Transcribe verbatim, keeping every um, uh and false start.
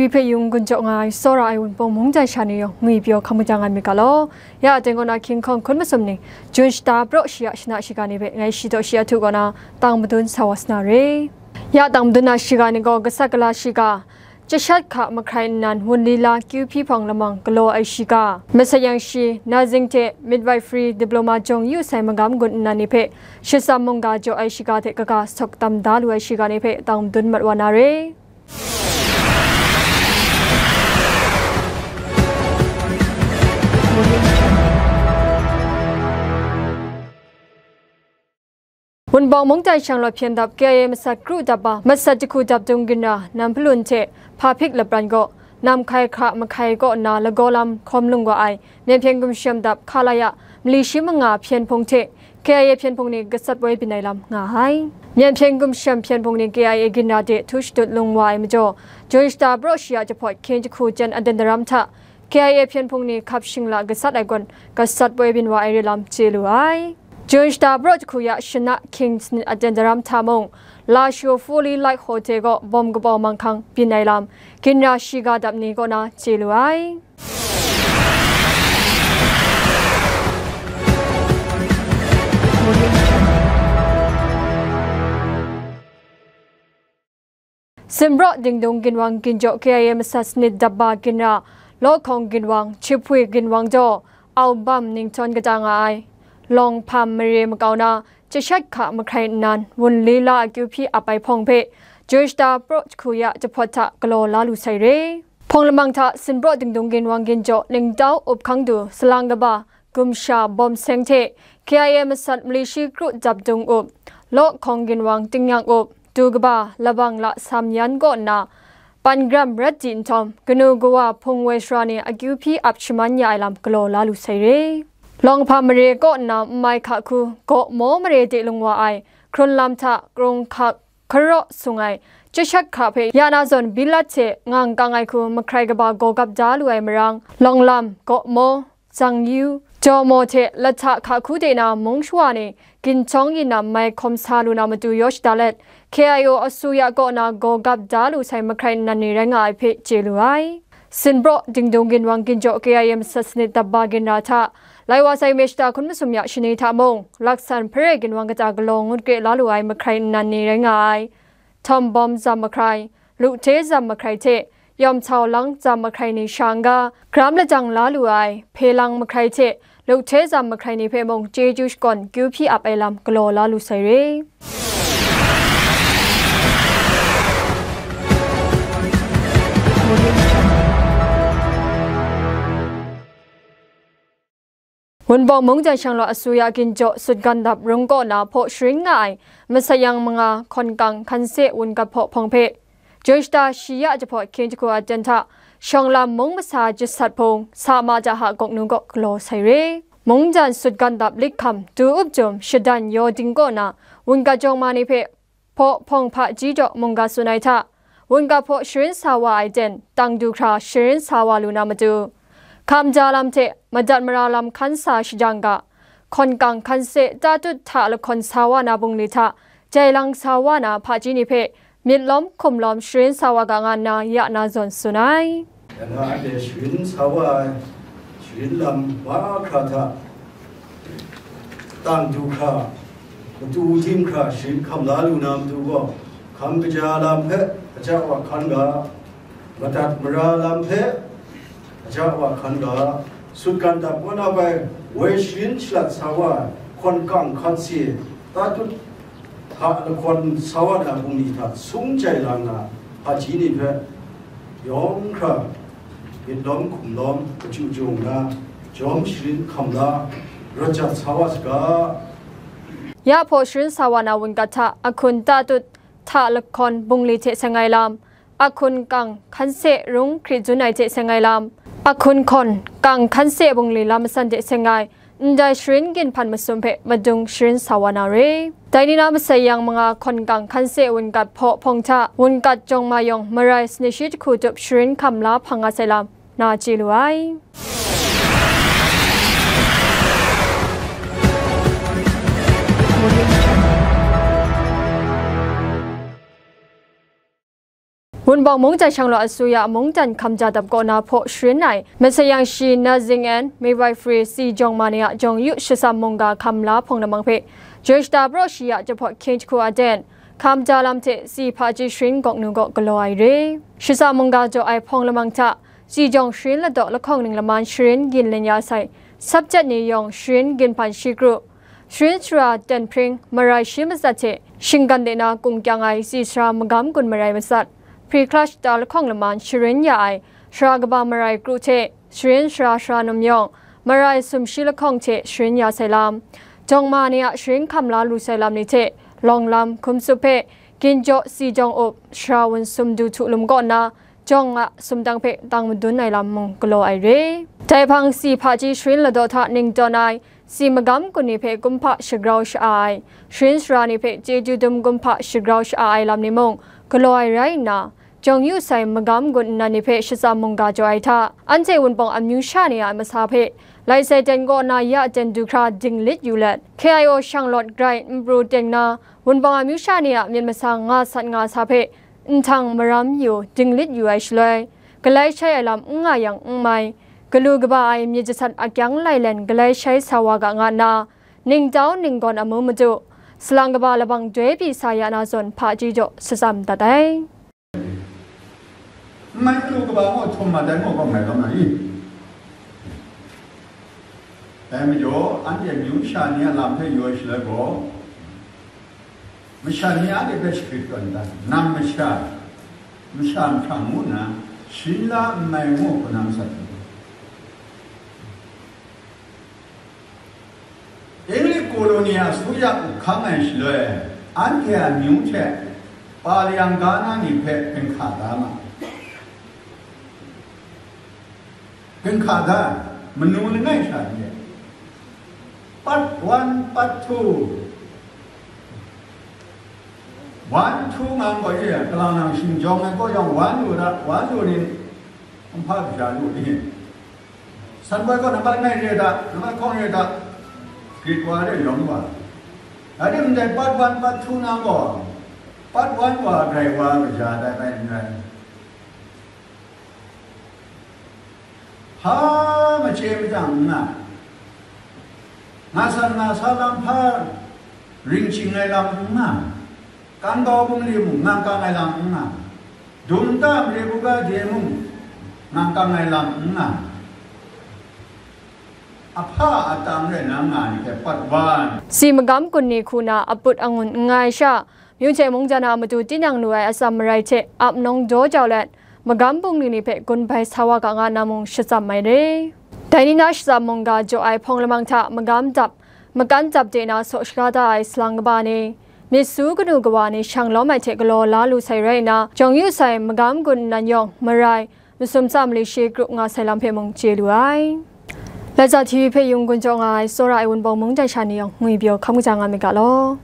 Hpe yung gun jaw nga ai, tsawra ai Wunpawng mungdan sha ni yawng ngwi pyaw hkam kajang nga myit ga law. Ya aten kaw na hkying hkawng hkun masum ni, Jun shata praw shi a shana shiga ni hpe ngai shi daw shi a htu kaw na, tang madun sa wa sa na re. Ya tang madun na shiga ni gaw, gasat gala shiga, chyashat hka mahkrai nnan wunli la kyu hpyi hpawng lamang galaw ai shiga, masat yang shi nursing hte midwifery diploma jawng yu sai magam gun nnan ni hpe shitsam mungga jaw ai shiga hte kaga sawk tam da lu ai shiga ni hpe tang madun mat wa na re. Wunpawng mungdan shanglawt hpyen dap K I A masat kru dap ba, masat jahku dap dung ginra Nam Hpalun hte Hpahpik lapran gaw, nam hkai hkra mahkai kaw nna lagaw lam hkawm lung wa ai, Myen Hpyen Gumshem dap Khalaya mali shi manga hpyen hpung hte K I A hpyen hpung ni gasat woi byin ai lam nga ai. Myen Hpyen Gumshem hpyen hpung ni K I A ginra de htu shadut lung wa ai majaw, Jun shata praw shi a jahpawt hkying jahku jen aten daram hta, K I A hpyen hpung ni hkap shingla gasat ai gawn, gasat woi byin wa ai re lam chye lu ai. Jun shata praw jahku ya shana hkying sanit aten daram hta mung, Lashio Fully Light Hotel gaw bawm kabaw manghkang byin ai lam, ginra shiga dap ni kaw na chye lu ai. Sinpraw Dingdung ginwang ginjaw K I A masat sanit dap ba ginra, Lawhkawng ginwang, Chihpwi ginwang jaw, Aubam Ninghtawng kata nga ai, Lawng Hpam mare makau na, chyashat hka mahkrai nnan, wunli la akyu hpyi ap ai hpawng hpe, Jun shata praw jahku ya jahpawt hta galaw la lu sai re. Hpawng lamang hta Sinpraw Dingdung ginwang ginjaw Ningtau Up Hkang Du, Salang kaba, Gumsha Bawm Seng hte K I A masat mali shi kru dap dung up, Lawhkawng ginwang Tingnyang Up, du kaba Labang La Sam Yan kaw nna, Pangram rat di nhtawm, kanu kawa hpung woi sara ni akyu hpyi ap shaman ya ai lam galaw la lu sai re. Lawng Hpam mare kaw nna n mai hka hku, Gaw Maw mare de lung wa ai, hkrun lam hta krung hkak, hkaraw sung ai, chyashat hka hpe ya na zawn bilat hte ngang kang ai hku mahkrai kaba gaw gap da lu ai marang, Lawng Lam, Gaw Maw, Zang Yu, Jaw Maw hte Lahta hka hku de na mung shawa ni ginhtawng yin na mai hkawm sa lu na matu yaw shada let, K I O asuya kaw na gaw gap da lu sai mahkrai nnan ni rai nga ai hpe chye lu ai. Sinpraw Dingdung ginwang ginjaw K I A masat sanit dap ba ginra hta, lai wa sai me shata hkun masum ya shani hta mung, laksan hpare ginwang kata galaw ngut kre la lu ai mahkrai nnan ni rai nga ai. Htawm Bawm Zam mahkrai, Luhte Zam mahkrai hte Yawm Hcau Lang Zam mahkrai ni sha n-ga, gram lajang la lu ai Hpe Lang mahkrai hte Luhte Zam mahkrai ni hpe mung chyeju shakawn kyu hpyi ap ai lam galaw la lu sai re. Wunpawng mungdan shanglawt asuya ginjaw Sutgan Dap Rung kaw na hpaw sharin nga ai, masat yang manga hkawn kang hkan se wungat hpaw hpawng hpe, Jun shata shi ya jahpawt hkying jahku a jan hta, shawng lam mung masa jasat hpung, sa ma ja ha gawk nu gaw galaw sai re. Mungdan Sutgan Dap Lit Hkam, Du Up Jum, Shadan Yaw Ding kaw na, wungat jawng ma ni hpe, hpaw hpawng hpaji jaw mungga tsun ai hta, wunga hpaw sharin sa wa ai ten, tang du hkra sharin sa wa lu na matu, hkam ja lam hte madat mara lam hkan sa shajang ga, hkawn kang hkan se tatut hta lahkawn sa wa na bungli hta, jai lang sa wa na hpaji ni hpe, myit lawm hkum lawm sharin sa wa ga nga nna ya na zawn tsun ai. Dai na anhte sharin sa wa ai, sharin lam wa hkra hta, tang du hkra, matu tim hkra sharin hkam la lu na matu gaw, hkam kaja lam hpe aja wa hkan ga, madat mara lam hpe aja wa hkan ga, Sutgan Dap kaw na bai woi sharin shalat sa wa ai, hkawn kang hkan se, tatut hta lahkawn sa wa na bungli hta sung jai lang na hpaji ni hpe, yawng hkra, myit lawm hkum lawm, kachyu jung na, jawm sharin hkam la, rawt jat sa wa saga. Ya hpaw sharin sa wa na wungat hta, ahkun tatut hta lahkawn bungli hte seng ai lam, ahkun kang hkan se rung hkrit zun ai hte seng ai lam, ahkun hkawn kang hkan se bungli lam masan hte seng ai, ndai sharin ginhpan masum hpe madung sharin sa wa na re. Dai ni na masai yang manga hkawn kang hkan se wungat hpaw hpawng hta, wungat jawng ma yawng marai sanit shi jahku tup sharin hkam la hpang nga sai lam na chye lu ai. Wunpawng mungdan shanglawt asuya mungdan hkam ja dap kaw na hpaw sharin ai, masayang shi na zing en, midwifery si jawng ma ni a jawng yu shatsam mungga hkam la hpawng lamang hpe, joi shata baraw shi ya jahpawt hkying jahku a den, hkam ja lam hte si hpaji sharin gawk nu gaw galaw ai re. Shatsam mungga jaw ai hpawng lamang hta, si jawng sharin ladaw lahkawng ning laman sharin gin len ya sai, subject ni yawng sharin ginhpan shi kru, sharin sara ten hpring marai shi matsat hte shinggan de na kung kyang ai si sara magam gun marai matsat, pre-class shata lahkawng laman sharin ya ai sara kaba marai kru hte sharin sara sara num yawng, marai sumshi lahkawng hte sharin ya sai lam, jawng ma ni a sharin hkam la lu sai lam ni hte, lawng lam, hkum tsup hpe, ginjaw si jawng up, sara wun sum du htu lum kaw nna, jawng a sumdang hpe tang madun ai lam mung galaw ai re. Dai hpang si hpaji sharin ladaw hta ning tawn ai, si magam gun ni hpe kumhpa shagrau sha-a ai, sharin sara ni hpe chyeju dum kumhpa shagrau sha-a ai lam ni mung galaw ai rai nna, jawng yu sai magam gun nnan ni hpe shatsam mungga jaw ai hta, anhte Wunpawng amyu sha ni a masa hpe, lai sai ten kaw na ya ten du hkra dinglit yu let, K I O shanglawt grai n pru teng na, Wunpawng amyu sha ni a myit masa nga sat nga sa hpe, nhtang maram yu, dinglit yu ai shaloi, galai shai ai lam n nga yang n mai, galu gaba ai myit jasat akyang lailen galai shai sa wa ga nga nna, ningtau ninggawn amu madu, salang kaba labang doi pyi sa ya na zawn hpaji jaw shatsam dat ai. N mai galu kaba gaw htum mat ai gaw, gaw mai kau na i? Dai majaw, anhte amyu sha ni a lam hpe yu ai shaloi gaw, masha ni a de hpe shagrit tawn dan, nam masha, masha nhprang ngu nna, shin la n mai ngu hku na masat ai. Inglik koloni a suya up hkang ai shaloi, anhte a amyu hte Paliang ga na ni hpe ginhka da ma ai. Ginhka da, manu langai sha ni, part one, part two, one, two nga gaw, ye, kalang nang shingjawng ai gaw yang, one lu da, one lu ni, n hpa kaja lu ni. San bai gaw nambat ngai re da, nambat hkawng re da, grit wa re yawng wa. Rai timung dai part one, part two na gaw, part one wa grai wa kaja dai bai n rai. Hpa machye machang n nga, nga san nga sa lam hpa ring ching ai lam n nga, kangkau bungli mung ngang kang ai lam n nga, dum ta mare buga de mung ngang kang ai lam n nga, ahpa atang rai na nga ni hpe pat wa ai. Si magam kun ni hku na aput angun n nga ai sha, myu hte mungdan a matu tinang lu ai atsam marai hte ap nawng daw jau let, magam bungli ni hpe gun bai sa wa ga nga na mung shatsam ai re. Dai ni na shatsam mungga jaw ai hpawng lamang hta magam dap, makan dap de na saw shaga da ai salang kaba ni, myit su kanu kawa ni shang lawm ai hte galaw la lu sai rai nna, jawng yu sai magam gun nnan yawng marai, masum tsa mali shi kru nga sai lam hpe mung chye lu ai. Latsa T V hpe yung gun jaw nga ai, tsawra ai Wunpawng mungdan sha ni yawng ngwi pyaw hkam kaja nga myit ga law.